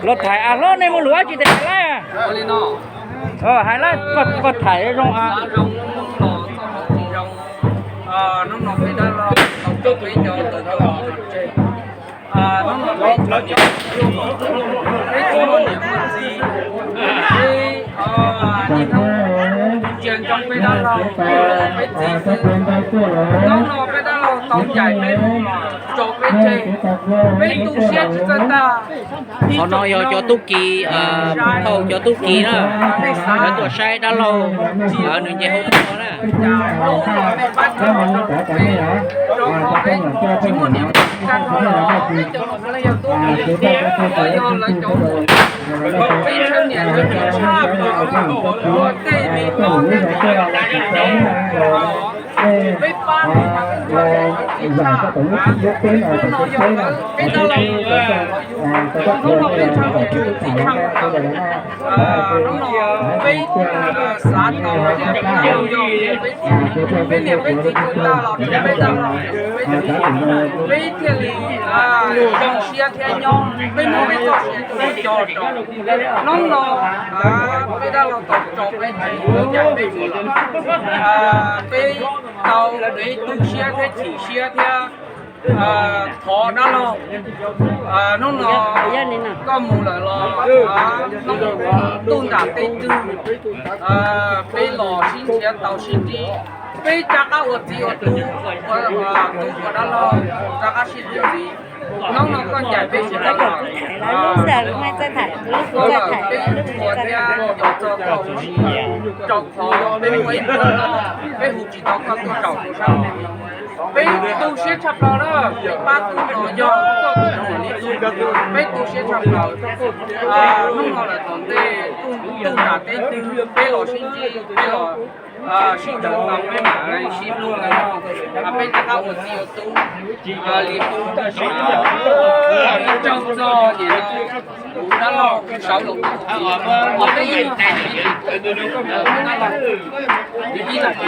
Los tham a hlob, nej muaj lus dab tsi tias hais lawm? Hais lawm, koj tham zoo. Hnub no peb dab laug tau peb cov tawm cov, hnub no peb tsis muaj niam muaj txiv, peb niaj hnub ntsia ntsoov peb dab laug, peb txiv xwb. Hnub no peb dab laug tau ncaim peb, tso peb tseg, peb tu siab tsis txawj tag. Qhov no yog cov tub ki, thauj cov tub ki na, lawv tuaj saib dab laug, nws nce hauv tuaj na. Peb pab, peb dab laug, hnub no peb ntshaw txim tshaj plaws, hnub no peb xav tau tias peb yog peb niam peb txiv tus tag los rau peb dab laug, peb thiaj li zoo siab thiab nyob, peb muab peb txoj sia coj rau. Hnub no peb dab laug tau tso peb tseg, peb tau peb tu siab thiab chim siab thiab thov dab laug, hnub no koj mus lawm los hnub tuj nram teb twg, peb los sib nrhiav tau sib ntsib, peb rov qab ua txiv ua tub, ua tub ua dab laug, rov qab sib ntsib. Hnub no koj ncaim peb sib nrhiav lawm, peb ua thiab cov txog koj huv si, rau qhov peb muaj ib pluag loj, peb hu tsis tau koj tuaj zaum rau sab no. Peb tu siab tshaj plaws na, peb pab tub no yog koj tus zoo li tub, peb tu siab tshaj plaws. Hnub no lawm tom ntej tuj nram teb twg peb los sib ntsib, peb los sib ntsib tau peb mam sib hlub ntawm no, peb rov qab ua txiv ua tub li qub. Ib tsoom txog nim no kuv dab laug sawv los, peb ib nyuag hais ib, dab laug, ib los.